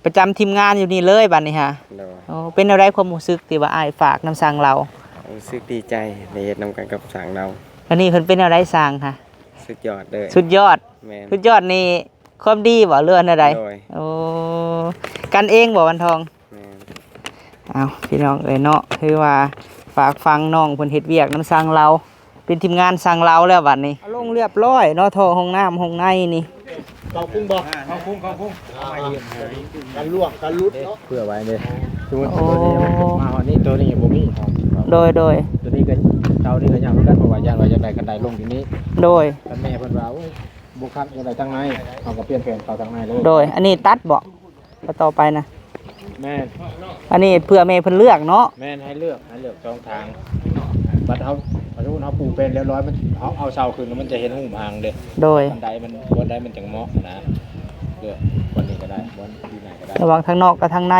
ປະຈຳທີມງານຢູ່ນີ້ເລີຍບັດນີ້ຫາ. ໂດຍ. ໂອ້ ເປັນແນວໃດຄວາມຮູ້ສຶກທີ່ວ່າອ້າຍຝາກນຳຊ່າງລາວ? ຮູ້ສຶກດີໃຈໄດ້ເຮັດນຳກັນກັບຊ່າງລາວ. ອັນນີ້ເພິ່ນເປັນແນວໃດຊ່າງຫາ? ສຸດຍອດເລີຍ. ສຸດຍອດ. ແມ່ນ. ສຸດຍອດນີ້ຄວາມດີບໍ່ ຫຼືວ່າແນວໃດ? ໂດຍ. ໂອ້ ກັນເອງບໍ່ວັນທອງ? ແມ່ນ. ເອົາ ພີ່ນ້ອງເອີຍເນາະ ຖືວ່າຝາກຝັງນ້ອງເພິ່ນເຮັດວຽກນຳຊ່າງລາວ ເປັນທີມງານຊ່າງລາວແລ້ວບັດນີ້ ເອົາລົງລຽບລ້ອຍເນາະ ທໍ່ຫ້ອງນ້ຳຫ້ອງໃນນີ້. ເຂົ້າຄຸ້ງບໍ່? ເຂົ້າຄຸ້ງ ເຂົ້າຄຸ້ງ ກັນລ່ວງກັນຫຼຸດເນາະ ເພື່ອໄວ້ເດ້. ສົມມຸດ ໂອ້ ໂຕນີ້ມັນຂຶ້ນມາຮອດນີ້ ໂຕນີ້ບໍ່ມີ. ໂດຍ ໂດຍ. ໂຕນີ້ກໍ ເຕົານີ້ກໍຍາກຄືກັນ ເພາະວ່າຢ້ານວ່າຢາກໄດ້ຄັນໄດລົງຢູ່ນີ້. ໂດຍ. ຄັນແມ່ເພິ່ນວ່າ ໂອ້ຍ ບໍ່ຄັກ ຢາກໄດ້ທາງໃນ ເຮົາກໍປ່ຽນແຜນເຂົ້າທາງໃນເລີຍ. ໂດຍ. ອັນນີ້ຕັດບໍ່? ແລ້ວຕໍ່ໄປນະ? ແມ່ນ. ອັນນີ້ເພື່ອແມ່ເພິ່ນເລືອກເນາະ? ແມ່ນ ໃຫ້ເລືອກ ໃຫ້ເລືອກສອງທາງ. ບັດເຮົາ ບັດສົມມຸດເຮົາປູແປນລຽບລ້ອຍ ມັນ ເຮົາເອົາເສົາຂຶ້ນ ມັນຈະເຫັນຮູບຮ່າງເດ້. ໂດຍ. ບ່ອນໃດມັນ ບ່ອນໃດມັນຈັ່ງເໝາະນະ ເລືອກບ່ອນນີ້ກໍໄດ້ ບ່ອນທີ່ໃດກໍໄດ້ ລະຫວ່າງທາງນອກກັບທາງໃນ.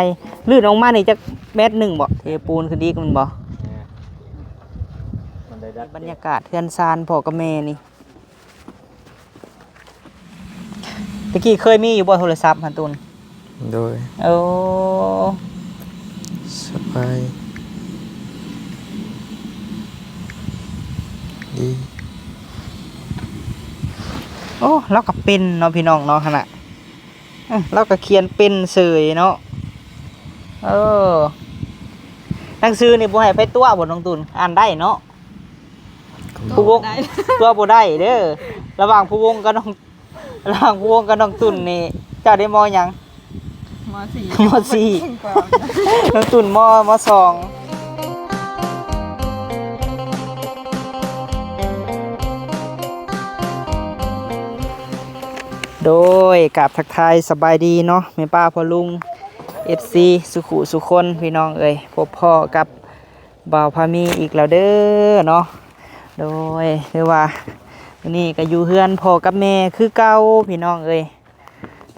ລື່ນອອກມານີ້ຈັກແມັດໜຶ່ງບໍ່? ເທປູນຂຶ້ນອີກແມ່ນບໍ່? ແມ່ນ. ບັນຍາກາດເຮືອນຊານພໍ່ກັບແມ່ນີ້. ຕະກີ້ເຄີຍມີຢູ່ບໍ່ໂທລະສັບຫັ້ນຕຸນ? ໂດຍ. ໂອ້ ສະບາຍດີ. ໂອ້ ລາວກໍເປັນເນາະ ພີ່ນ້ອງເນາະ ຫັ້ນນະ. ເອີ ລາວກໍຂຽນເປັນເສີຍເນາະ. ເອີ ໜັງສືນີ້ບໍ່ໃຫ້ໃຜຕົວະບໍ່ ນ້ອງຕຸນ? ອ່ານໄດ້ເນາະ? ຜູ້ວົງ ຕົວະບໍ່ໄດ້ເດີ. ລະຫວ່າງຜູ້ວົງກັບນ້ອງ ລະຫວ່າງຜູ້ວົງກັບນ້ອງຕຸນນີ້ ເຈົ້າໄດ້ ມ.ຫຍັງ? ມ.ສີ່ ມ.ສີ່ ເກັ່ງກວ່າ ນ້ອງຕຸນ ມ. ມ.ສອງ. ໂດຍ ກາບທັກທາຍສະບາຍດີເນາະ ແມ່ປ້າພໍ່ລຸງ ເອັຟຊີ ສຸຂູສຸຄົນ ພີ່ນ້ອງເອີຍ ພົບພໍ້ກັບ ບ່າວພາມີອີກແລ້ວເດີເນາະ. ໂດຍ ຄືວ່າມື້ນີ້ກໍຢູ່ເຮືອນພໍ່ກັບແມ່ຄືເກົ່າ ພີ່ນ້ອງເອີຍ.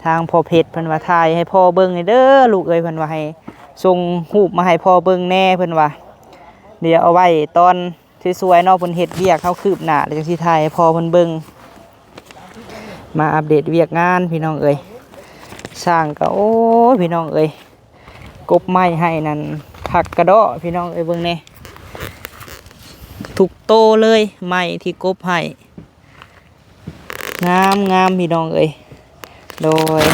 ທາງພໍ່ເພັດເພິ່ນວ່າ ຖ່າຍໃຫ້ພໍ່ເບິ່ງແດ່ເດີລູກເອີຍ ເພິ່ນວ່າໃຫ້ສົ່ງຮູບມາໃຫ້ພໍ່ເບິ່ງແດ່ ເພິ່ນວ່າ. ດຽວເອົາໄວ້ຕອນສວຍໆເນາະ ເພິ່ນເຮັດວຽກ ເຮົາຄືບໜ້າແລ້ວຈັ່ງຊິຖ່າຍໃຫ້ພໍ່ເພິ່ນເບິ່ງ. ມາອັບເດດວຽກງານ ພີ່ນ້ອງເອີຍ. ຊ່າງກໍ ໂອ້ຍ ພີ່ນ້ອງເອີຍ ກົບໄມ້ໃຫ້ນັ້ນຄັກກະເດາະ ພີ່ນ້ອງເອີຍ ເບິ່ງແດ່ ທຸກໂຕເລີຍ ໄມ້ທີ່ກົບໃຫ້ ງາມໆ ພີ່ນ້ອງເອີຍ. ໂດຍ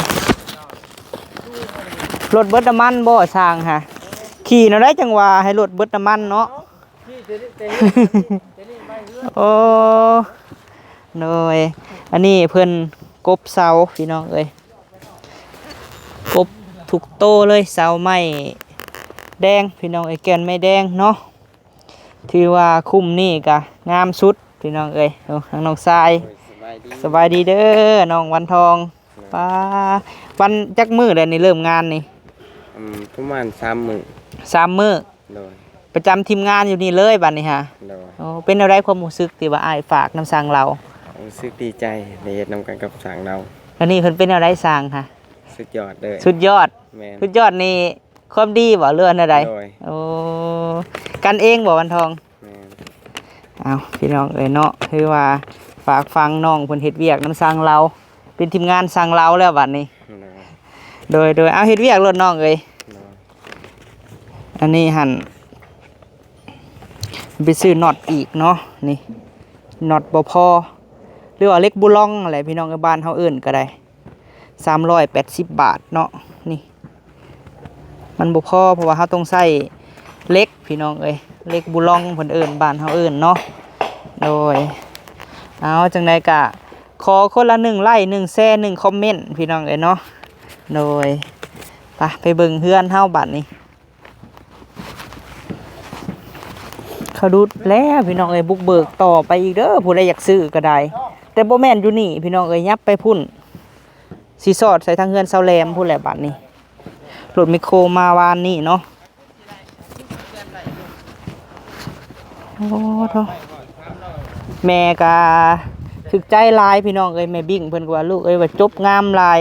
ລົດເບິດນ້ຳມັນບໍ່ຊ່າງຫາ? ຂີ່ແນວໃດຈັ່ງວ່າໃຫ້ລົດເບິດນ້ຳມັນເນາະ. ໂອ້ ໂດຍ ອັນນີ້ເພິ່ນກົບເສົາ ພີ່ນ້ອງເອີຍ ກົບທຸກໂຕເລີຍ ເສົາໄມ້ແດງ ພີ່ນ້ອງເອີຍ ແກ່ນໄມ້ແດງເນາະ. ຖືວ່າຄຸ້ມນີ້ກະງາມສຸດ ພີ່ນ້ອງເອີຍ. ໂອ້ ທາງນ້ອງຊາຍ ໂດຍ ສະບາຍດີ ສະບາຍດີເດີ ນ້ອງວັນທອງ. ໂດຍ. ປ້າ ວັນຈັກມື້ແລ້ວນີ້ເລີ່ມງານນີ້? ອືມ ປະມານສາມມື້ ສາມມື້. ໂດຍ. ປະຈຳທີມງານຢູ່ນີ້ເລີຍບັດນີ້ຫາ. ໂດຍ. ໂອ້ ເປັນແນວໃດຄວາມຮູ້ສຶກທີ່ວ່າອ້າຍຝາກນຳຊ່າງລາວ? ຮູ້ສຶກດີໃຈໄດ້ເຮັດນຳກັນກັບຊ່າງລາວ. ອັນນີ້ເພິ່ນເປັນແນວໃດຊ່າງຫາ? ສຸດຍອດເລີຍ. ສຸດຍອດ. ແມ່ນ. ສຸດຍອດນີ້ຄວາມດີບໍ່ ຫຼືວ່າແນວໃດ? ໂດຍ. ໂອ້ ກັນເອງບໍ່ວັນທອງ? ແມ່ນ. ເອົາ ພີ່ນ້ອງເອີຍເນາະ ຄືວ່າຝາກຝັງນ້ອງເພິ່ນເຮັດວຽກນຳຊ່າງລາວ ເປັນທີມງານຊ່າງລາວແລ້ວບັດນີ້. ໂດຍ. ໂດຍ ໂດຍ ເອົາ ເຮັດວຽກໂລດນ້ອງເອີຍ. ໂດຍ. ອັນນີ້ຫັ້ນ ໄປຊື້ນັອດອີກເນາະ ນີ້ ນັອດບໍ່ພໍ ຫຼືວ່າເຫຼັກບູລອງຫັ້ນແຫຼະ ພີ່ນ້ອງເອີຍ ບ້ານເຮົາເອີ້ນກໍໄດ້. ສາມຮ້ອຍແປດສິບບາດເນາະ ນີ້ ມັນບໍ່ພໍ ເພາະວ່າເຮົາຕ້ອງໃຊ້ເຫຼັກ ພີ່ນ້ອງເອີຍ ເຫຼັກບູລອງເພິ່ນເອີ້ນ ບ້ານເຮົາເອີ້ນເນາະ. ໂດຍ ເອົາ ຈັ່ງໃດກະຂໍຄົນລະໜຶ່ງໄລ້ ໜຶ່ງແຊ ໜຶ່ງຄອມເມັນ ພີ່ນ້ອງເອີຍເນາະ. ໂດຍ ໄປ ໄປເບິ່ງເຮືອນເຮົາບັດນີ້. ເຂົາດຸດແລ້ວ ພີ່ນ້ອງເອີຍ ບຸກເບີກຕໍ່ໄປອີກເດີ ຜູ້ໃດຢາກຊື້ກໍໄດ້ ແຕ່ບໍ່ແມ່ນຢູ່ນີ້ ພີ່ນ້ອງເອີຍ ຍັບໄປພຸ້ນ ຊິສອດໃສ່ທາງເຮືອນຊາວແຫຼມພຸ້ນແຫຼະບັດນີ້. ລົດແມັກໂຄມາວານນີ້ເນາະ. ໂອ້ໂທ້ ແມ່ກໍຖືກໃຈຫຼາຍ ພີ່ນ້ອງເອີຍ ແມ່ບິ້ງເພິ່ນກໍວ່າ ລູກເອີຍ ວ່າຈົບງາມຫຼາຍ.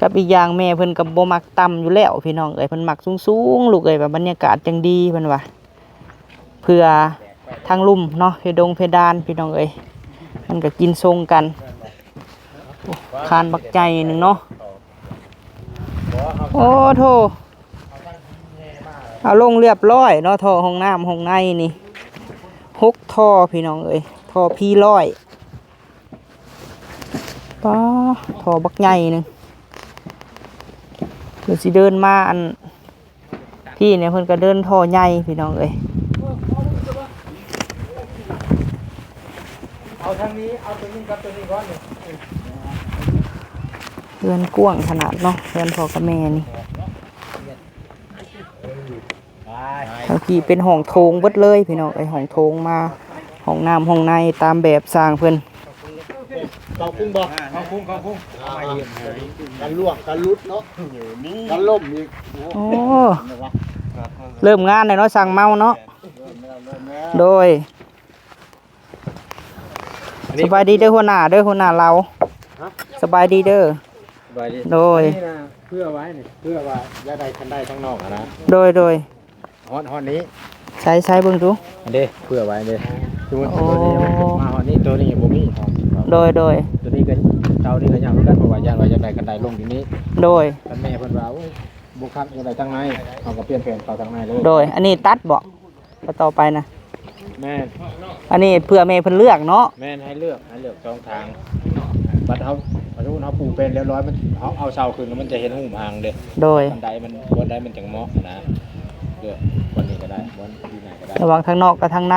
ກັບອີກຢ່າງແມ່ເພິ່ນກໍບໍ່ມັກຕ່ຳຢູ່ແລ້ວ ພີ່ນ້ອງເອີຍ ເພິ່ນມັກສູງໆ ລູກເອີຍ ວ່າບັນຍາກາດຈັ່ງດີ ເພິ່ນວ່າ ເພື່ອທາງລຸ່ມເນາະ ເພດົງເພດານ ພີ່ນ້ອງເອີຍ ມັນກໍກິນຊົງກັນ. ໂອ້ ຄານບັກໃຫຍ່ໜຶ່ງເນາະ. ໂອ້ໂທ້ ເອົາລົງລຽບລ້ອຍເນາະ ທໍ່ຫ້ອງນ້ຳຫ້ອງໃນນີ້ ຫົກທໍ່ພີ່ນ້ອງເອີຍ ທໍ່ພີຮ້ອຍ ປ້າ ທໍ່ບັກໃຫຍ່ໜຶ່ງ ເພິ່ນຊິເດີນມາອັນ ພີ່ນີ້ເພິ່ນກໍເດີນທໍ່ໃຫຍ່ພີ່ນ້ອງເອີຍ ເອົາທາງນີ້ ເອົາຕົວນີ້ກັບຕົວນີ້ກ່ອນ ເຮືອນກວ້າງຂະໜາດເນາະ ເຮືອນພໍ່ກັບແມ່ນີ້ ທາງພີ້ເປັນຫ້ອງໂຖງເບິດເລີຍພີ່ນ້ອງເອີຍ ຫ້ອງໂຖງມາ ຫ້ອງນ້ຳຫ້ອງໃນຕາມແບບຊ່າງເພິ່ນ ເຂົ້າຄຸງບໍ່? ເຂົ້າຄຸງ ເຂົ້າຄຸງ ກັນລ່ວງກັນຫຼຸດເນາະ ກັນລົ້ມອີກ ໂອ້ ເລີ່ມງານແລ້ວເນາະ ຊ່າງເມົາເນາະ ໂດຍ ສະບາຍດີເດີຫົວໜ້າເດີ ຫົວໜ້າລາວ ສະບາຍດີເດີ ສະບາຍດີ ໂດຍ ອັນນີ້ນະ ເພື່ອໄວ້ນີ້ ເພື່ອວ່າຢາກໄດ້ຄັນໄດທາງນອກຫັ້ນນະ ໂດຍ ໂດຍ ຮອດ ຮອດນີ້ ໃຊ້ ໃຊ້ເບິ່ງດູ ອັນເດ້ ເພື່ອໄວ້ເດ້ ສົມມຸດ ໂອ້ ໂຕນີ້ ມາຮອດນີ້ ໂຕນີ້ບໍ່ມີ ໂດຍ ໂດຍ ໂຕນີ້ກໍ ເຕົານີ້ກໍຍາກຄືກັນ ເພາະວ່າຢ້ານວ່າຢາກໄດ້ຄັນໄດລົງຢູ່ນີ້ ໂດຍ ຄັນແມ່ເພິ່ນວ່າ ໂອ້ຍ ບໍ່ຄັກ ຢາກໄດ້ທາງໃນ ເຮົາກໍປ່ຽນແຜນເຂົ້າທາງໃນເລີຍ ໂດຍ ອັນນີ້ຕັດບໍ່? ຕໍ່ໄປນະ ແມ່ນ ອັນນີ້ເພື່ອແມ່ເພິ່ນເລືອກເນາະ ແມ່ນ ໃຫ້ເລືອກ ໃຫ້ເລືອກສອງທາງ ບັດເຮົາ ບັດເຮົາປູແປນລຽບຮ້ອຍ ມັນ ເຮົາເອົາເສົາຂຶ້ນ ມັນຈະເຫັນຮູບຮ່າງເດ້ ໂດຍ ບ່ອນໃດມັນ ບ່ອນໃດມັນຈັ່ງເໝາະນະ ເລືອກບ່ອນນີ້ກໍໄດ້ ບ່ອນທີ່ໃນກໍໄດ້ ລະຫວ່າງທາງນອກກັບທາງໃນ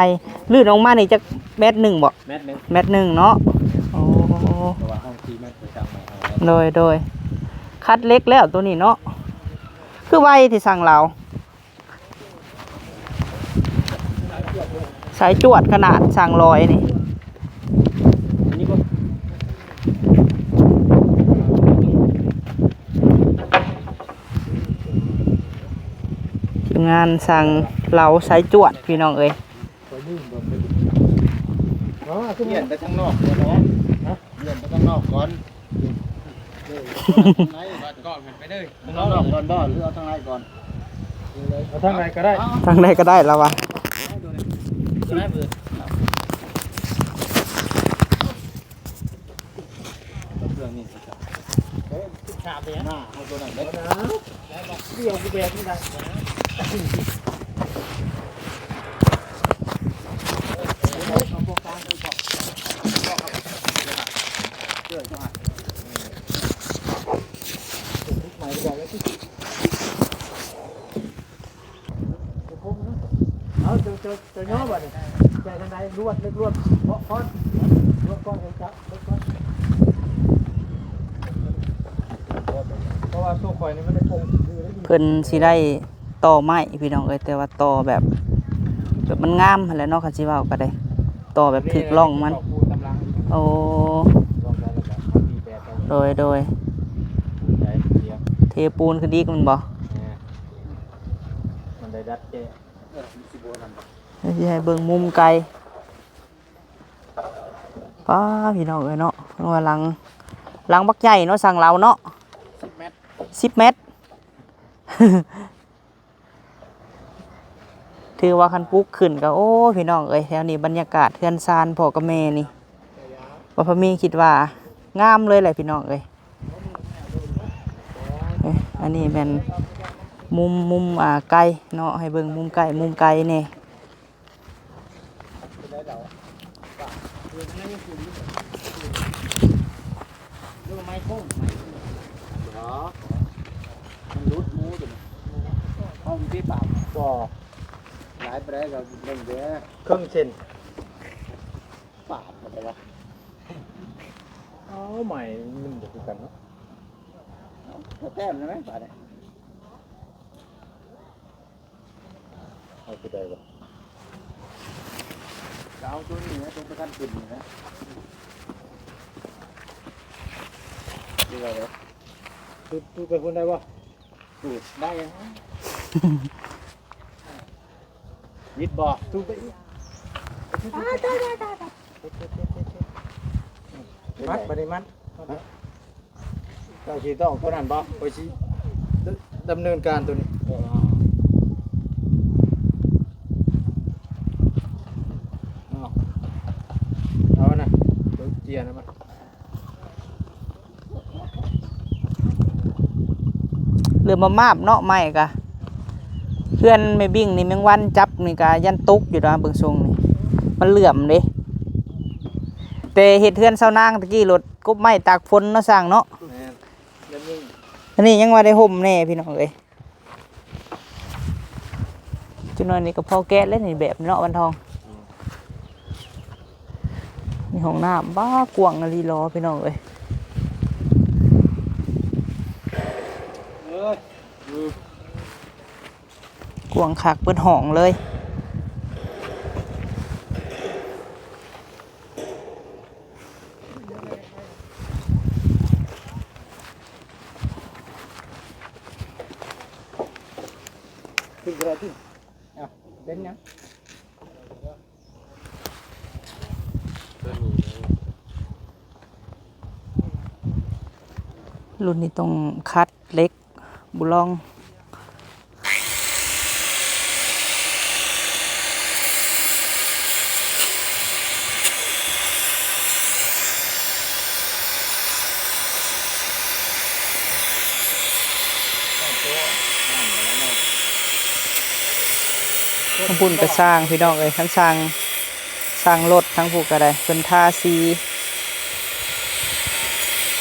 ລື່ນອອກມານີ້ຈັກແມັດໜຶ່ງບໍ່? ແມັດໜຶ່ງ ແມັດໜຶ່ງເນາະ ໂອ້ ເພາະວ່າເຮົາສີ່ແມັດໄປສ້າງໃໝ່ເຮົາ ໂດຍ ໂດຍ ຄັດເຫຼັກແລ້ວໂຕນີ້ເນາະ ຄືໄວແທ້ຊ່າງລາວ ສາຍຈວດຂະໜາດຊ່າງລອຍນີ້ ທີມງານຊ່າງລາວສາຍຈວດພີ່ນ້ອງເອີຍ ປ່ຽນໄປທາງນອກກ່ອນເນາະ ປ່ຽນໄປທາງນອກກ່ອນ ເອີ ທາງນອກກ່ອນບໍ່ ຫຼືເອົາທາງໃນກ່ອນ? ເອົາທາງໃດກໍໄດ້ ທາງໃດກໍໄດ້ລາວວ່າ ເຄື່ອງນີ້ຊິ ເອີ ສິບສາມເດ້ ໜ້າເຮົາຕົວນັ້ນເດ້ ດຽວກູແບກນີ້ໄດ້ ເອົາ ເຈົ້າ ເຈົ້າ ເຈົ້າຍໍບັດນີ້ ໃຈທາງໃດ ລວດ ເລິກລວດ ເພາະຄອນ ລວດກ້ອນ ເຈົ້າ ເລິກກ້ອນ ເພາະວ່າໂຕຂ້ອຍນີ້ມັນໄດ້ປົງ ເພິ່ນຊິໄດ້ ຕໍ່ໄມ້ພີ່ນ້ອງເອີຍ ແຕ່ວ່າຕໍ່ແບບ ແບບມັນງາມຫັ້ນແຫຼະເນາະ ຄັນຊິເວົ້າກໍໄດ້ ຕໍ່ແບບຖືກລ່ອງມັນ ໂອ້ ໂດຍ ໂດຍ ເທປູນຂຶ້ນອີກແມ່ນບໍ່? ມັນໄດ້ດັດແກ້ ດຽວຊິໃຫ້ເບິ່ງມຸມໄກ ປ້າ ພີ່ນ້ອງເອີຍເນາະ ເພິ່ນວ່າຫຼັງ ຫຼັງບັກໃຫຍ່ເນາະ ຊ່າງລາວເນາະ ສິບແມັດ ສິບແມັດ ຖືວ່າຄັນປຸກຂຶ້ນກໍ ໂອ້ ພີ່ນ້ອງເອີຍ ແຖວນີ້ບັນຍາກາດເຮືອນຊານພໍ່ກັບແມ່ນີ້ ວ່າພໍ່ມີຄິດວ່າງາມເລີຍແຫຼະພີ່ນ້ອງເອີຍ ເອີ ອັນນີ້ແມ່ນມຸມ ມຸມ ອ່າ ໄກເນາະ ໃຫ້ເບິ່ງມຸມໃກ້ ມຸມໄກແດ່. ມັນຫຼຸດໝູຕົວນີ້ ເອົາມັນໄປປາດ ບໍ່ ຫຼາຍປານໃດກໍເບິ່ງເດີ້ ເຄິ່ງເຊັນ ປາດມັນໄປວະ ເອົາໃໝ່ ມັນບໍ່ຄືກັນເນາະ ເອົາແຕ້ມໄດ້ໄໝ ບາດນີ້? ເອົາຕົວໃດວະ? ຈະເອົາຕົວນີ້ນະ ຕົວປະກັນຂຶ້ນນີ້ນະ ຄືວ່າແຫຼະ ຕຸດ ຕຸດໄປພຸ້ນໄດ້ບໍ່? ຕູດໄດ້ຫຍັງ? ມິດບໍ່? ຕູດໄປອີກ ຕາຍ ຕາຍ ຕາຍ ຕາຍ ມັດ ບາດນີ້ມັດ ເຈົ້າຊິຕ້ອງຕົວນັ້ນບໍ່? ຂ້ອຍຊິດຳເນີນການຕົວນີ້ ເອີ ເອົາ ເອົານະ ຕົວເຈຍນະມັນ. ເຫຼືອມມາບເນາະ ໄມ້ກະ ເຮືອນແມ່ບິ້ງນີ້ແມງວັນຈັບນີ້ກະຢ້ານຕົກຢູ່ນະ ເບິ່ງຊົງນີ້ ມັນເຫຼືອມເດ້. ແຕ່ເຮັດເຮືອນຊາວນາງຕະກີ້ໂລດ ກົບໄມ້ຕາກຝົນເນາະ ຊ່າງເນາະ. ແມ່ນ ແບບນີ້ ອັນນີ້ຍັງວ່າໄດ້ຮົ່ມແດ່ພີ່ນ້ອງເອີຍ. ຈັກໜ້ອຍນີ້ກໍພໍແກະແລ້ວນີ້ ແບບເນາະ ວັນທອງ. ອືມ ມີຫ້ອງນ້ຳ ບ້າ ກວ້າງອີ່ຫຼີຫຼໍພີ່ນ້ອງເອີຍ. ເອີຍ ອືມ ກວ້າງຄັກ ເບິດຫ້ອງເລີຍ. ຂຶ້ນບໍ່ໄດ້ຕິ ອ້າວ ເປັນຫຍັງ? ລຸ້ນນີ້ຕ້ອງຂັດເຫຼັກ ບຸລອງ. ທາງພຸ້ນກະຊ່າງ ພີ່ນ້ອງເອີຍ ຄັນຊ່າງ ຊ່າງລົດທາງພຸ້ນກະໄດ້ ເພິ່ນທາສີ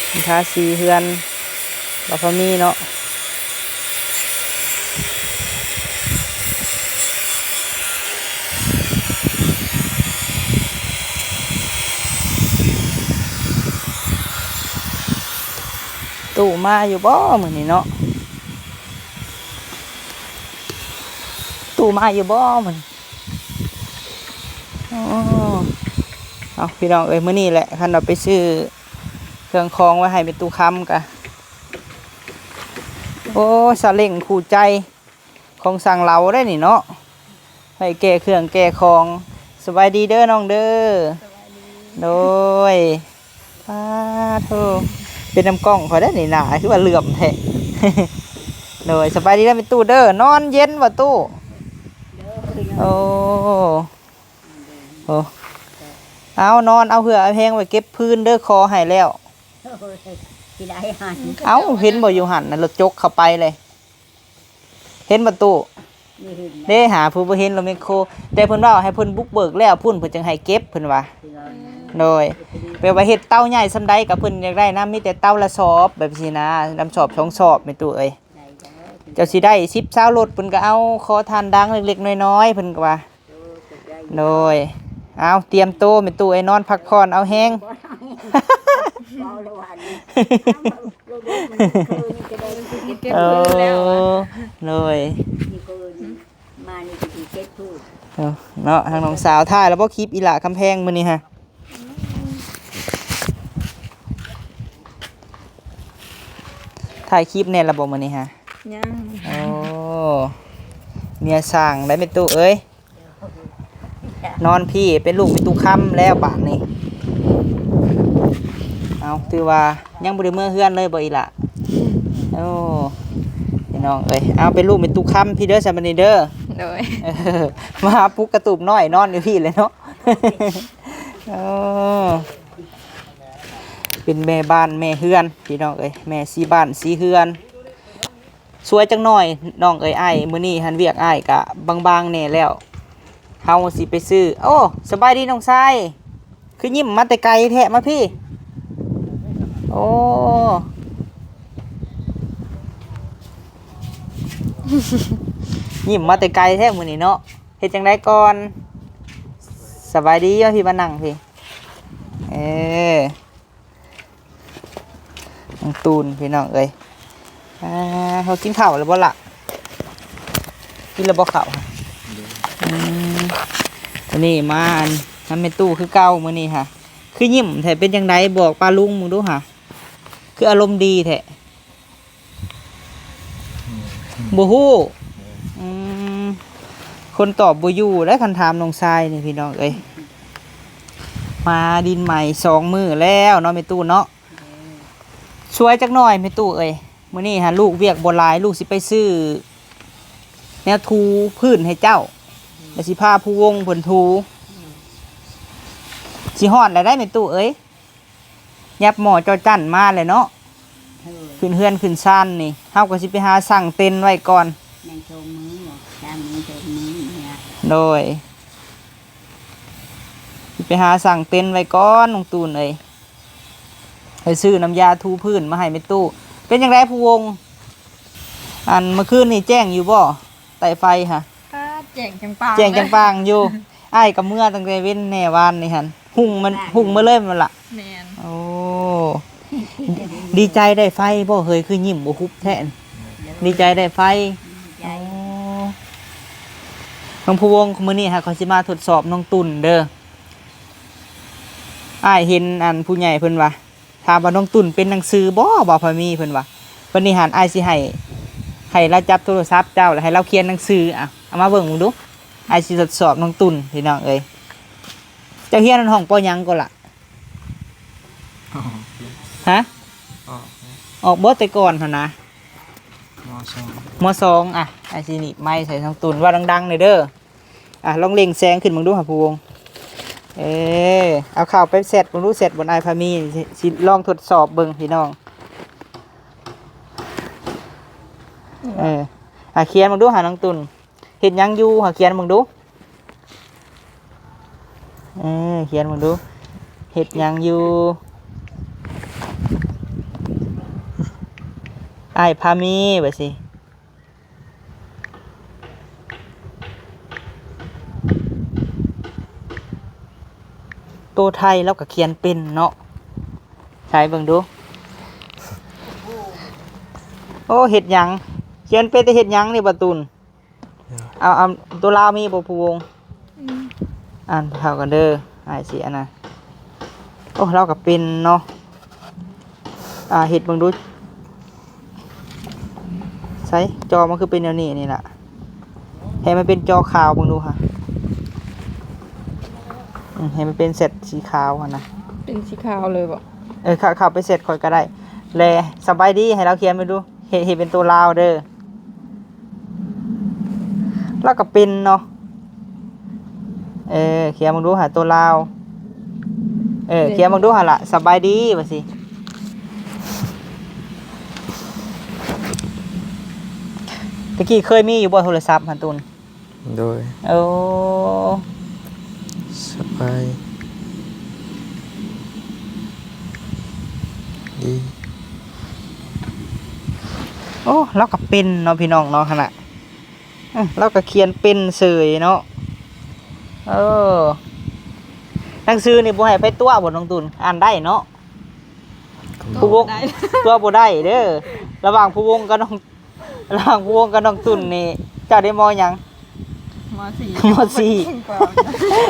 ເພິ່ນທາສີເຮືອນ ລາວພາມີເນາະ. ຕູ້ມາຢູ່ບໍ່ມື້ນີ້ເນາະ? ຕູ້ມາຢູ່ບໍ່ມື້ນີ້? ອໍ ເອົາ ພີ່ນ້ອງເອີຍ ມື້ນີ້ແຫຼະ ຄັນວ່າໄປຊື້ເຄື່ອງຂອງໄວ້ໃຫ້ແມ່ຕູ້ຄຳກະ ໂອ້ ຊາເລັ້ງຄູ່ໃຈຂອງຊ່າງເລົາໄດ໋ນີ້ເນາະ ໄວ້ແກ່ເຄື່ອງແກ່ຂອງ. ສະບາຍດີເດີນ້ອງເດີ. ໂດຍ. ປາໂທ ເປັນນຳກ້ອງຂ້ອຍໄດ໋ນີ້ ໜ້າຄືວ່າເຫຼື່ອມແທ້. ໂດຍ ສະບາຍດີເດີແມ່ຕູ້ເດີ. ນອນເຢັນບໍ່ຕູ້? ໂອ້ ໂອ້ ເອົາ ນອນເອົາເຫື່ອເອົາແຮງໄວ້ເກັບຟືນເດີ ຂໍໃຫ້ແລ້ວ. ໂອ້ຍ ຊິໄດ້ຫັ້ນ ເອົ້າ ເຫັນບໍ່ຢູ່ຫັ້ນນະ ລົດຈົກເຂົ້າໄປເລີຍ. ເຫັນບໍ່ຕູ້? ບໍ່ເຫັນ ເດ້ຫາຜູ້ບໍ່ເຫັນລົດແມັກໂຄ. ແຕ່ເພິ່ນເວົ້າໃຫ້ເພິ່ນບຸກເບີກແລ້ວພຸ້ນ ເພິ່ນຈຶ່ງໃຫ້ເກັບ ເພິ່ນວ່າ. ໂດຍ ແປວ່າເຮັດເຕົາໃຫຍ່ສ່ຳໃດກໍເພິ່ນຢາກໄດ້ນຳ ມີແຕ່ເຕົາລະສອບແບບຊີ້ນະ ນຳສອບສອງສອບ ແມ່ຕູ້ເອີຍ. ເຈົ້າຊິໄດ້ສິບຊາວລົດ ເພິ່ນກໍເອົາ ຂໍທານດັງເລັກໆນ້ອຍໆ ເພິ່ນກໍວ່າ. ໂດຍ ເອົາ ຕຽມໂຕແມ່ຕູ້ເອີຍ ນອນພັກຜ່ອນເອົາແຮງ. ໂອ້ ໂດຍ ມານີ້ຊິເຈັດຜູ້ ເນາະ ທາງນ້ອງສາວ. ຖ່າຍແລ້ວບໍ່ຄລິບອີ່ຫຼ້າຄຳແພງມື້ນີ້ຫະ? ຖ່າຍຄລິບແດ່ແລ້ວບໍ່ມື້ນີ້ຫະ? ຍັງ. ໂອ້ ເມຍຊ່າງໄດ໋ແມ່ຕູ້ເອີຍ. ນອນພີ້ເປັນລູກແມ່ຕູ້ຄຳແລ້ວບາດນີ້. ເອົາ ຖືວ່າຍັງບໍ່ໄດ້ເມືອເຮືອນເລີຍບໍ່ອີ່ຫຼ້າ? ໂອ້ ພີ່ນ້ອງເອີຍ ເອົາ ເປັນລູກແມ່ຕູ້ຄຳພີ້ເດີ ສະບັດນີ້ເດີ. ໂດຍ ເອີ ມາປຸກກະຕູບນ້ອຍນອນຢູ່ພີ້ເລີຍເນາະ. ໂອ້ ເປັນແມ່ບ້ານແມ່ເຮືອນ ພີ່ນ້ອງເອີຍ ແມ່ສີບ້ານສີເຮືອນ. ສວຍຈັກໜ້ອຍນ້ອງເອີຍ ອ້າຍ ມື້ນີ້ຫັ້ນວຽກອ້າຍກະບາງໆແດ່ແລ້ວ ເຮົາຊິໄປຊື້. ໂອ້ ສະບາຍດີນ້ອງຊາຍ ຄືຍິ້ມມາແຕ່ໄກແທ້ ມາພີ້. ໂອ້ ຍິ້ມມາແຕ່ໄກແທ້ມື້ນີ້ເນາະ. ເຮັດຈັ່ງໃດກ່ອນ? ສະບາຍດີ ມາພີ້ ມານັ່ງພີ້. ເອີ ນ້ອງຕູນ ພີ່ນ້ອງເອີຍ. ອ່າ ເຮົາກິນເຂົ້າແລ້ວບໍ່ລະ? ກິນແລ້ວບໍ່ເຂົ້າ? ອືມ ມື້ນີ້ມາອັນນຳແມ່ຕູ້ຄືເກົ່າມື້ນີ້ຫະ. ຄືຍິ້ມແທ້ ເປັນຈັ່ງໃດ? ບອກປ້າລຸງເບິ່ງດູຫະ ຄືອາລົມດີແທ້. ບໍ່ຮູ້. ອືມ ຄົນຕອບບໍ່ຢູ່ໄດ໋ ຄັນຖາມນ້ອງຊາຍນີ້ ພີ່ນ້ອງເອີຍ. ມາດິນໃໝ່ສອງມື້ແລ້ວເນາະ ແມ່ຕູ້ເນາະ. ຊ່ວຍຈັກໜ້ອຍແມ່ຕູ້ເອີຍ. ມື້ນີ້ຫາລູກວຽກບໍ່ຫຼາຍ ລູກຊິໄປຊື້ແນວຖູພື້ນໃຫ້ເຈົ້າ ແລ້ວຊິພາຜູ້ວົງເພິ່ນຖູ. ຊິຮອດແລ້ວໄດ໋ແມ່ຕູ້ເອີຍ. ຫຍັບໝໍ້ເຈົ້າຈັ້ນມາແລ້ວເນາະ. ເອີ ຂຶ້ນເຮືອນຂຶ້ນຊານນີ້ ເຮົາກໍຊິໄປຫາສ້າງເຕັນໄວ້ກ່ອນ ຍັງໂຊງມືຢູ່ ສາມມື້ໂຊງມືນີ້ລະ ໂດຍ ຊິໄປຫາສ້າງເຕັນໄວ້ກ່ອນນ້ອງຕູນເອີຍ ໄປຊື້ນ້ຳຢາຖູພື້ນມາໃຫ້ແມ່ຕູ້. ເປັນຈັ່ງໃດຜູ້ວົງ ອັນເມື່ອຄືນນີ້ແຈ້ງຢູ່ບໍ່ ໃຕ້ໄຟຫະ? ປ້າດ ແຈ້ງຈັ່ງປາງ ແຈ້ງຈັ່ງປາງຢູ່ ອ້າຍກໍເມືອຕັ້ງແຕ່ເວັນແນ່ວານນີ້ຫັ້ນ ຮຸ່ງມັນ ຮຸ່ງມາເລີຍແມ່ນລະ? ແມ່ນ ໂອ້ ດີໃຈໄດ້ໄຟບໍ່ເຮີ້ຍ ຄືຍິ້ມບໍ່ຫຸບແທ້ ດີໃຈໄດ້ໄຟ ດີໃຈ ໂອ້ ນ້ອງຜູ້ວົງ ມື້ນີ້ຫາຂ້ອຍຊິມາທົດສອບນ້ອງຕຸ່ນເດີ ອ້າຍເຫັນອັນຜູ້ໃຫຍ່ເພິ່ນວ່າ ຖາມວ່ານ້ອງຕຸ່ນເປັນໜັງສືບໍ່ ບ່າວພາມີ ເພິ່ນວ່າ ບັດນີ້ຫັ້ນອ້າຍຊິໃຫ້ ໃຫ້ລາວຈັບໂທລະສັບເຈົ້າ ແລ້ວໃຫ້ລາວຂຽນໜັງສື ອະ ເອົາມາເບິ່ງເບິ່ງດູ ອ້າຍຊິທົດສອບນ້ອງຕຸ່ນ ພີ່ນ້ອງເອີຍ ເຈົ້າຮຽນຫ້ອງ ປ.ຫຍັງກໍລະ? ຮະ? ອອກບໍ່ແຕ່ກ່ອນຫັ້ນນະ? ມ.ສອງ ມ.ສອງ ອະ ອ້າຍຊິໜີບໄມໃສ່ນ້ອງຕຸ່ນ ເວົ້າດັງໆໜ່ອຍເດີ. ອ່ະ ລອງເລັ່ງແສງຂຶ້ນເບິ່ງດູຫາຜູ້ວົງ ເອີ ເອົາເຂົ້າໄປແຊັດເບິ່ງດູ ແຊັດບ່ອນອ້າຍພາມີ ຊິ ຊິລອງທົດສອບເບິ່ງພີ່ນ້ອງ ເອີ ອ່ະ ຂຽນເບິ່ງດູຫານ້ອງຕຸ່ນ ເຮັດຫຍັງຢູ່ ຫາຂຽນເບິ່ງດູ ເອີ ຂຽນເບິ່ງດູ ເຮັດຫຍັງຢູ່ ອ້າຍພາມີ ວ່າຊີ້. ໂຕໄທລາວກໍຂຽນເປັນເນາະ ໃສເບິ່ງດູ ໂອ້ ເຮັດຫຍັງ ຂຽນເປັນແຕ່ເຮັດຫຍັງນີ້ ບ່າວຕຸ່ນ ເອົາ ເອົາ ໂຕລາວມີບໍ່ຜູ້ວົງ? ອືມ ອ່ານເຂົ້າກັນເດີ ອ້າຍຊິອັນນະ ໂອ້ ລາວກໍເປັນເນາະ ອ່າ ເຮັດເບິ່ງດູ ໃສ ຈໍມັນຄືເປັນແນວນີ້ນີ້ລະ ໃຫ້ມັນເປັນຈໍຂາວເບິ່ງດູຫາ ອືມ ໃຫ້ມັນເປັນແຊັດສີຂາວຫັ້ນນະ ເປັນສີຂາວເລີຍບໍ? ເອີ ເຂົ້າ ເຂົ້າໄປແຊັດຂ້ອຍກໍໄດ້ ແລະ ສະບາຍດີ ໃຫ້ລາວຂຽນເບິ່ງດູ ເຮັດ ເຮັດເປັນໂຕລາວເດີ ລາວກໍເປັນເນາະ ເອີ ຂຽນເບິ່ງດູຫາ ໂຕລາວ ເອີ ຂຽນເບິ່ງດູຫັ້ນລະ ສະບາຍດີ ວ່າຊິ ຕະກີ້ເຄີຍມີຢູ່ບໍ່ໂທລະສັບຫັ້ນຕຸ່ນ? ໂດຍ ໂອ້ ສະບາຍດີ ໂອ້ ລາວກໍເປັນເນາະ ພີ່ນ້ອງເນາະ ຫັ້ນນະ ເອີ ລາວກໍຂຽນເປັນເສີຍເນາະ ເອີ ໜັງສືນີ້ບໍ່ໃຫ້ໃຜຕົວະບໍ່ ນ້ອງຕຸ່ນ ອ່ານໄດ້ເນາະ ຜູ້ວົງ ຕົວະບໍ່ໄດ້ເດີ ລະຫວ່າງຜູ້ວົງກັບນ້ອງ ລະຫວ່າງຜູ້ວົງກັບນ້ອງຕຸ່ນນີ້ ເຈົ້າໄດ້ ມ.ຫຍັງ? ມ.ສີ່ ມ.ສີ່ ເກັ່ງກວ່າ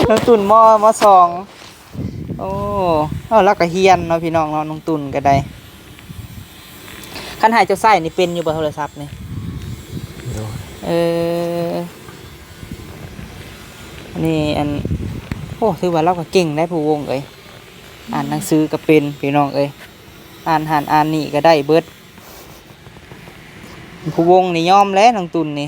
ນ້ອງຕຸ່ນ ມ. ມ.ສອງ ໂອ້ ເອີ ລາວກໍຮຽນເນາະ ພີ່ນ້ອງເນາະ ນ້ອງຕຸ່ນກໍໄດ້ ຄັນໃຫ້ເຈົ້າໃຊ້ນີ້ເປັນຢູ່ບໍ່ໂທລະສັບນີ້? ໂດຍ ເອີ ອັນນີ້ ອັນ ໂອ້ ຖືວ່າລາວກໍເກັ່ງໄດ໋ ຜູ້ວົງເອີຍ ອ່ານໜັງສືກໍເປັນ ພີ່ນ້ອງເອີຍ ອ່ານຫັ້ນອ່ານນີ້ກໍໄດ້ເບິດ ຜູ້ວົງນີ້ຍອມແຫຼະ ນ້ອງຕຸ່ນນີ້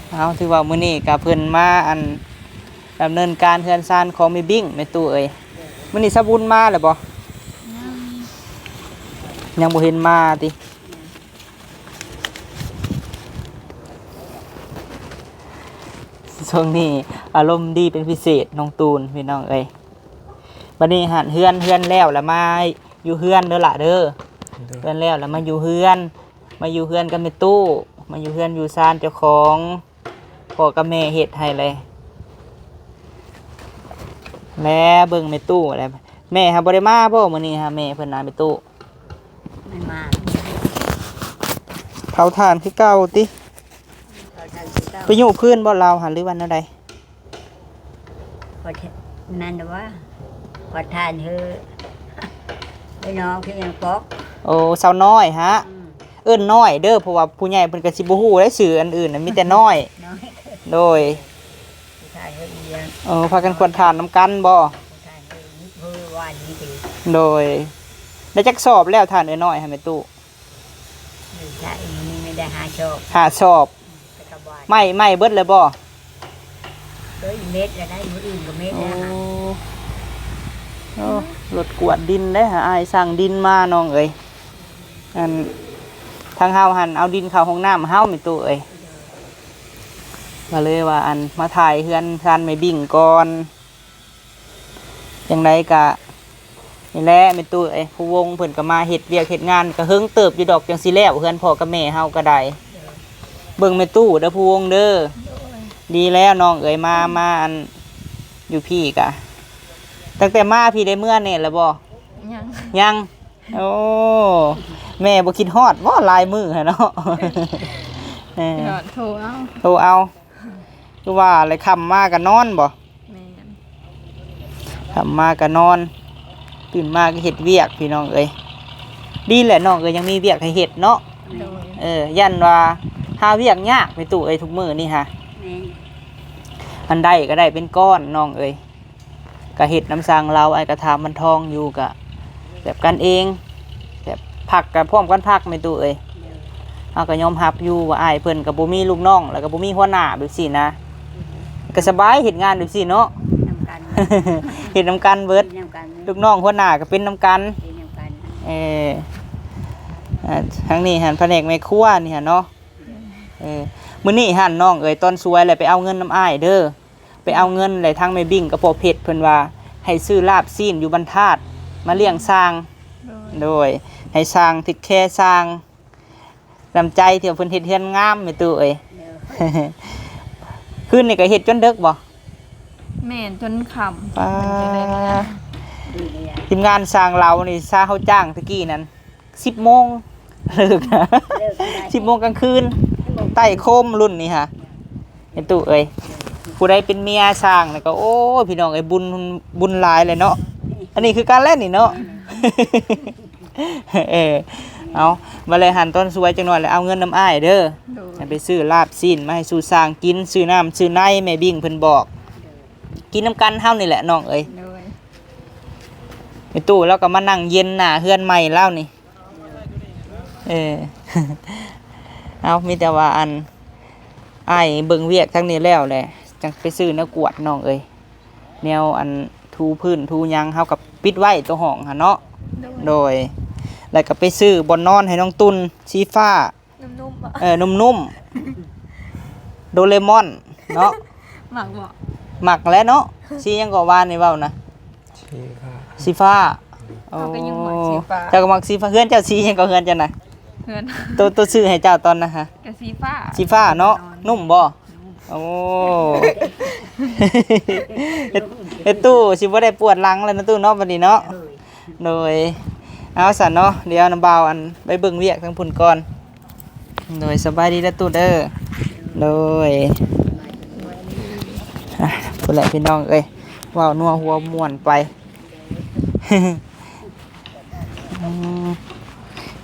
ເອົາ ຖືວ່າມື້ນີ້ກໍເພິ່ນມາ ອັນ ດຳເນີນການເຮືອນຊານຂອງແມ່ບິ້ງ ແມ່ຕູ້ເອີຍ ມື້ນີ້ສາວບຸນມາແລ້ວບໍ່? ຍັງ ຍັງບໍ່ເຫັນມາຕິ ຊ່ວງນີ້ອາລົມດີເປັນພິເສດ ນ້ອງຕູນ ພີ່ນ້ອງເອີຍ. ບັດນີ້ຫັ້ນເຮືອນ ເຮືອນແລ້ວລະມາຢູ່ເຮືອນເດີລະເດີ. ໂດຍ. ເຮືອນແລ້ວລະມາຢູ່ເຮືອນ ມາຢູ່ເຮືອນກັບແມ່ຕູ້ ມາຢູ່ເຮືອນຢູ່ຊານເຈົ້າຂອງ ພໍ່ກັບແມ່ເຮັດໃຫ້ແຫຼະ ແລະເບິ່ງແມ່ຕູ້ແຫຼະ. ແມ່ຫາບໍ່ໄດ້ມາບໍ່ມື້ນີ້ຫາ ແມ່ເພິ່ນນະ ແມ່ຕູ້? ແມ່ນມາ ເຜົາຖ່ານຄືເກົ່າຕິ? ເຜົາຖ່ານຄືເກົ່າ. ໄປຍູ້ຄືນບໍ່ລາວຫັ້ນ ຫຼືວ່າແນວໃດ? ເຜົາຖ່ານນັ້ນວ່າ ເຜົາຖ່ານເຮີ ໄປນອນຄືຫຍັງປອກ. ໂອ້ ສາວນ້ອຍຫະ? ອືມ ເອີ້ນນ້ອຍເດີ ເພາະວ່າຜູ້ໃຫຍ່ເພິ່ນກໍຊິບໍ່ຮູ້ໄດ໋ ຊື່ອັນອື່ນນະ ມີແຕ່ນ້ອຍ. ນ້ອຍ. ໂດຍ. ເອີ ພາກັນຂວັນຖ່ານນຳກັນບໍ່? ໂດຍ. ໄດ້ຈັກສອບແລ້ວຖ່ານເອື້ອຍນ້ອຍຫັ້ນແມ່ຕູ້? ໄດ້ຫ້າສອບ. ຫ້າສອບ. ໄໝ້ ໄໝ້ເບິດແລ້ວບໍ່? ເອີ ເມັດແລ້ວໄດ໋ ມື້ອື່ນກໍເມັດແລ້ວ. ໂອ້ ໂອ້ ລົດກວດດິນເດ້ ອ້າຍສັ່ງດິນມານ້ອງເອີຍ. ອັນ ທາງເຮົາຫັ້ນເອົາດິນເຂົ້າຫ້ອງນ້ຳເຮົາ ແມ່ຕູ້ເອີຍ. ກໍເລີຍວ່າ ອັນ ມາຖ່າຍເຮືອນຊານແມ່ບິ້ງກ່ອນ. ຈັ່ງໃດກະນີ້ແຫຼະແມ່ຕູ້ເອີຍ ຜູ້ວົງເພິ່ນກໍມາເຮັດວຽກເຮັດງານ ກໍເຫິງເຕີບຢູ່ດອກ ຈັ່ງຊິແລ້ວເຮືອນພໍ່ກັບແມ່ເຮົາກໍໄດ້. ເບິ່ງແມ່ຕູ້ເດີຜູ້ວົງເດີ. ດີແລ້ວນ້ອງເອີຍ ມາ ມາອັນຢູ່ພີ້ກະ ຕັ້ງແຕ່ມາພີ້ໄດ້ເມືອແນ່ແລ້ວບໍ່? ຍັງ ຍັງ. ໂອ້ ແມ່ບໍ່ຄິດຮອດບໍ່ ຫຼາຍມື້ຫັ້ນເນາະ? ເອີ ໂທເອົາ ໂທເອົາ. ຄືວ່າແຫຼະ ຄ່ຳມາກໍນອນບໍ່? ແມ່ນ ຄ່ຳມາກໍນອນ ຕື່ນມາກໍເຮັດວຽກພີ່ນ້ອງເອີຍ. ດີແຫຼະນ້ອງເອີຍ ຍັງມີວຽກໃຫ້ເຮັດເນາະ. ໂດຍ ເອີ ຢ້ານວ່າຫາວຽກຍາກແມ່ຕູ້ເອີຍ ທຸກມື້ນີ້ຫາ. ແມ່ນ ອັນໃດກໍໄດ້ເປັນກ້ອນນ້ອງເອີຍ. ກະເຮັດນຳຊ່າງລາວ ອ້າຍກະຖາມມັນທອງຢູ່ ກະແບບກັນເອງ ແບບພັກກະພ້ອມກັນພັກແມ່ຕູ້ເອີຍ. ເຮົາກະຍອມຮັບຢູ່ວ່າອ້າຍເພິ່ນກະບໍ່ມີລູກນ້ອງ ແລ້ວກະບໍ່ມີຫົວໜ້າແບບຊີ້ນະ ກະສະບາຍເຮັດງານແບບຊີ້ເນາະ. ນຳກັນ ເຮັດນຳກັນເບິດ ເຮັດນຳກັນ ລູກນ້ອງຫົວໜ້າກະເປັນນຳກັນ ເປັນນຳກັນ. ເອີ ອ່າ ທາງນີ້ຫັ້ນພະແນກແມ່ຄົວນີ້ຫັ້ນເນາະ. ເອີ ມື້ນີ້ຫັ້ນນ້ອງເອີຍ ຕອນສວຍແຫຼະ ໄປເອົາເງິນນຳອ້າຍເດີ. ໄປເອົາເງິນ ແລະ ທາງແມ່ບິ້ງກັບພໍ່ເພັດເພິ່ນວ່າໃຫ້ຊື້ລາບຊີ້ນຢູ່ບ້ານທາດມາລ້ຽງຊ່າງ. ໂດຍ ໂດຍ ໃຫ້ຊ່າງເທກແຄຊ່າງ ນ້ຳໃຈທີ່ວ່າເພິ່ນເຮັດເຮືອນງາມແມ່ຕູ້ເອີຍ. ໂດຍ ຄືນນີ້ກໍເຮັດຈົນເດິກບໍ່? ແມ່ນ ຈົນຄ່ຳ ປາ ເພິ່ນຈຶ່ງໄດ້ເມືອ. ທີມງານຊ່າງລາວນີ້ ຊາເຮົາຈ້າງຕະກີ້ນັ້ນ ສິບໂມງເລີກນະ ເລີກນະ ສິບໂມງກາງຄືນ ໄຕ່ໂຄມລຸ້ນນີ້ຫາ ແມ່ຕູ້ເອີຍ. ຜູ້ໃດເປັນເມຍຊ່າງນະກໍ ໂອ້ຍ ພີ່ນ້ອງເອີຍ ບຸນ ບຸນຫຼາຍແຫຼະເນາະ. ອັນນີ້ຄືກັນແຫຼະນີ້ເນາະ. ເອີ ເອົາ ບາດແລະ ຫັ້ນຕອນສວຍຈັກໜ່ອຍແລ້ວ ເອົາເງິນນຳອ້າຍເດີ. ໂດຍ ໃຫ້ໄປຊື້ລາບຊີ້ນມາໃຫ້ສູ່ຊ່າງກິນ ຊື້ນ້ຳຊື້ໃນ ແມ່ບິ້ງເພິ່ນບອກ ກິນນຳກັນເຮົານີ້ແຫຼະນ້ອງເອີຍ. ໂດຍ ແມ່ຕູ້ລາວກໍມານັ່ງເຢັນໜ້າເຮືອນໃໝ່ລາວນີ້. ເອີ ເອົາ ມີແຕ່ວ່າອັນ ອ້າຍເບິ່ງວຽກທາງນີ້ແລ້ວແຫຼະ ຈັ່ງໄປຊື້ແນວກວດນ້ອງເອີຍ. ແນວອັນ ຖູພື້ນຖູຫຍັງ ເຮົາກໍປິດໄວ້ຕົວຫ້ອງຫັ້ນເນາະ. ໂດຍ ໂດຍ ແລ້ວກໍໄປຊື້ບ່ອນນອນໃຫ້ນ້ອງຕຸ່ນ ສີຟ້າ ນຸ້ມໆ ເອີ ນຸ້ມໆ ໂດເຣມອນເນາະ. ມັກບໍ່? ມັກແຫຼະເນາະ. ສີຫຍັງກໍວ່ານີ້ເວົ້ານະ? ສີຟ້າ ສີຟ້າ. ໂອ້ ເຮົາກໍຍັງມັກສີຟ້າ ເຈົ້າກໍມັກສີຟ້າ. ເຮືອນເຈົ້າສີຫຍັງກໍ ເຮືອນເຈົ້ານະ? ເຮືອນ ໂຕ ໂຕຊື້ໃຫ້ເຈົ້າຕອນນັ້ນຫະ? ກໍສີຟ້າ ສີຟ້າເນາະ. ນຸ້ມບໍ່? ໂອ້ ເຮັດຕູ້ຊິບໍ່ໄດ້ປວດຫຼັງແລ້ວນະຕູ້ເນາະ ບັດນີ້ເນາະ. ໂດຍ ເອົາຊັ້ນເນາະ ດຽວນຳບ່າວອັນໄປເບິ່ງວຽກທາງພຸ້ນກ່ອນ. ໂດຍ ສະບາຍດີເດີຕູ້ເດີ. ໂດຍ ອ່ະ ພຸ້ນແຫຼະພີ່ນ້ອງເອີຍ ເວົ້ານົວຫົວມ່ວນໄປ. ອືມ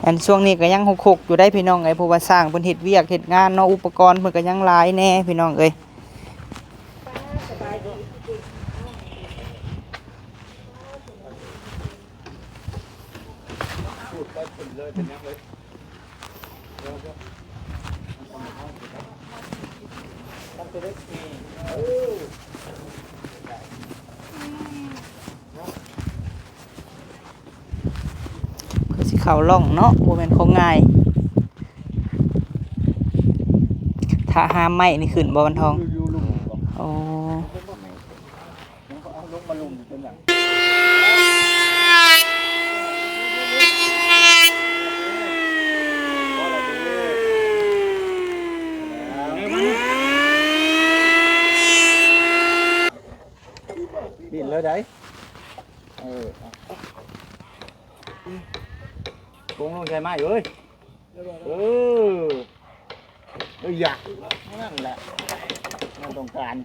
ອັນຊ່ວງນີ້ກໍຍັງຮົກໆຢູ່ໄດ໋ພີ່ນ້ອງເອີຍ ເພາະວ່າຊ່າງເພິ່ນເຮັດວຽກເຮັດງານເນາະ ອຸປະກອນເພິ່ນກໍຍັງຫຼາຍແດ່ພີ່ນ້ອງເອີຍ. ເພື່ອຊິເຂົ້າຮ່ອງເນາະ ບໍ່ແມ່ນຂອງງ່າຍ. ຖ້າຫາໄມ້ນີ້ຂຶ້ນບໍ່ ວັນທອງ? ຢູ່ ຢູ່ລຸ່ມນີ້ບໍ່? ອໍ ມັນກໍເອົາລົງມາລຸ່ມຢູ່ເປັນຫຍັງ? ປິ່ນແລ້ວໃດ໋. ເອີ ເອົາ ລົງ ລົງໃສ່ໄມ້ເອີຍ. ເອີ ເອີ ຢາກ ນັ້ນແຫຼະ ແນວຕ້ອງການ.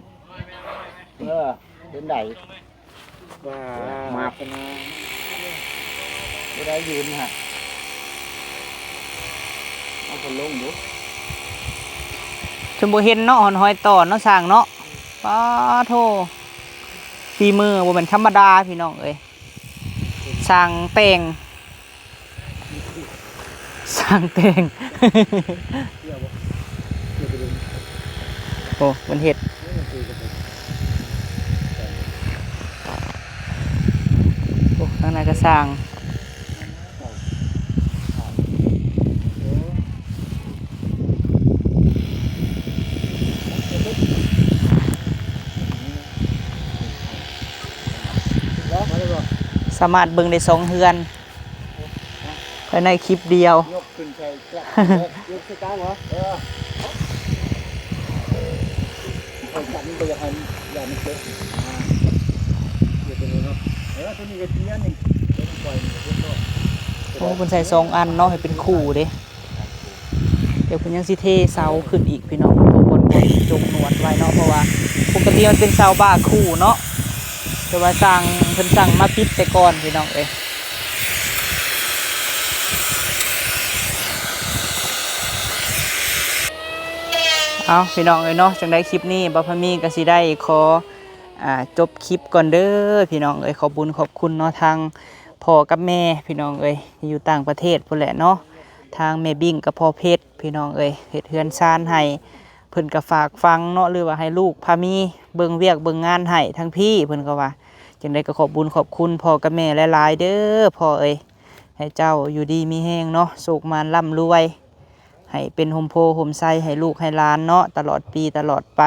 ເອີ ເປັນໃດ? ວ່າ ໝາກ ຜູ້ໃດຢືນຫະ? ເອົາເພິ່ນລົງດູ. ຈົນບໍ່ເຫັນເນາະ ຮອດຮອຍຕໍ່ເນາະ ຊ່າງເນາະ. ປາໂທ ຝີມືບໍ່ແມ່ນທຳມະດາ ພີ່ນ້ອງເອີຍ. ຊ່າງແຕ່ງ ຊ່າງແຕ່ງ. ໂອ້ ມັນເຮັດ ໂອ້ ທາງໃນກະສ້າງ ສາມາດເບິ່ງໄດ້ສອງເຮືອນ ພາຍໃນຄລິບດຽວ ຍົກຂຶ້ນໃສ່ກະ ຍົກໃສ່ກາງເຫາະ ເອີ ຂ້ອຍກັນບໍ່ຢາກໃຫ້ ຢ້ານມັນຕົກ ອ່າ ເຮັດຕົວນີ້ເນາະ ເອີ ຕົວນີ້ກະເຈັດນີ້ ຕົວນີ້ປ່ອຍນີ້ກະເຈັດເນາະ ໂອ້ ເພິ່ນໃສ່ສອງອັນເນາະ ໃຫ້ເປັນຄູ່ເດ້ ດຽວເພິ່ນຍັງຊິເທເສົາຂຶ້ນອີກພີ່ນ້ອງ ເພາະວ່າບ່ອນ ບ່ອນຈົງໜວດໄວ້ເນາະ ເພາະວ່າປົກກະຕິມັນເປັນເສົາບາຄູ່ເນາະ ແຕ່ວ່າຊ່າງເພິ່ນສັ່ງມາປິດແຕ່ກ່ອນພີ່ນ້ອງເອີຍ ເອົາພີ່ນ້ອງເອີຍເນາະ ຈັ່ງໃດຄລິບນີ້ບ່າວພາມີກະຊິໄດ້ຂໍ ອ່າ ຈົບຄລິບກ່ອນເດີພີ່ນ້ອງເອີຍ ຂອບບຸນຂອບຄຸນເນາະ ທາງພໍ່ກັບແມ່ພີ່ນ້ອງເອີຍ ຢູ່ຕ່າງປະເທດພຸ້ນແຫຼະເນາະ ທາງແມ່ບິ້ງກັບພໍ່ເພັດ ພີ່ນ້ອງເອີຍ ເຮັດເຮືອນຊານໃຫ້ ເພິ່ນກະຝາກຝັງເນາະ ຫຼືວ່າໃຫ້ລູກພາມີເບິ່ງວຽກເບິ່ງງານໃຫ້ທາງພີ້ ເພິ່ນກະວ່າ ຈັ່ງໃດກະຂອບບຸນຂອບຄຸນພໍ່ກັບແມ່ຫຼາຍໆເດີພໍ່ເອີຍ ໃຫ້ເຈົ້າຢູ່ດີມີແຮງເນາະ ໂຊກໝານລ່ຳລວຍ ໃຫ້ເປັນຮົ່ມໂພຮົ່ມໄຊໃຫ້ລູກໃຫ້ຫຼານເນາະ ຕະຫຼອດປີຕະຫຼອດໄປ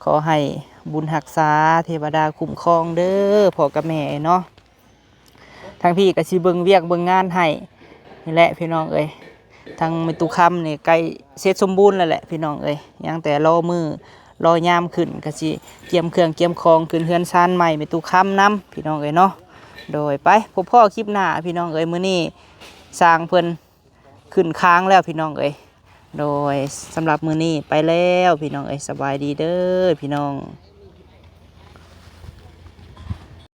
ຂໍໃຫ້ບຸນຮັກສາ ເທວະດາຄຸ້ມຄອງເດີພໍ່ກັບແມ່ເນາະ ທາງພີ້ກະຊິເບິ່ງວຽກເບິ່ງງານໃຫ້ນີ້ແຫຼະພີ່ນ້ອງເອີຍ ທາງແມ່ຕູ້ຄຳນີ້ໃກ້ເສັດສົມບູນແລ້ວແຫຼະພີ່ນ້ອງເອີຍ ຍັງແຕ່ລໍມື້ລໍຍາມຂຶ້ນ ກະຊິກຽມເຄື່ອງກຽມຂອງຂຶ້ນເຮືອນຊານໃໝ່ແມ່ຕູ້ຄຳນຳພີ່ນ້ອງເອີຍເນາະ ໂດຍ ໄປພົບພໍ້ຄລິບໜ້າພີ່ນ້ອງເອີຍ ມື້ນີ້ຊ່າງເພິ່ນ ຂຶ້ນຄາງແລ້ວພີ່ນ້ອງເອີຍ ໂດຍ ສຳລັບມື້ນີ້ໄປແລ້ວພີ່ນ້ອງເອີຍ ສະບາຍດີເດີພີ່ນ້ອງ.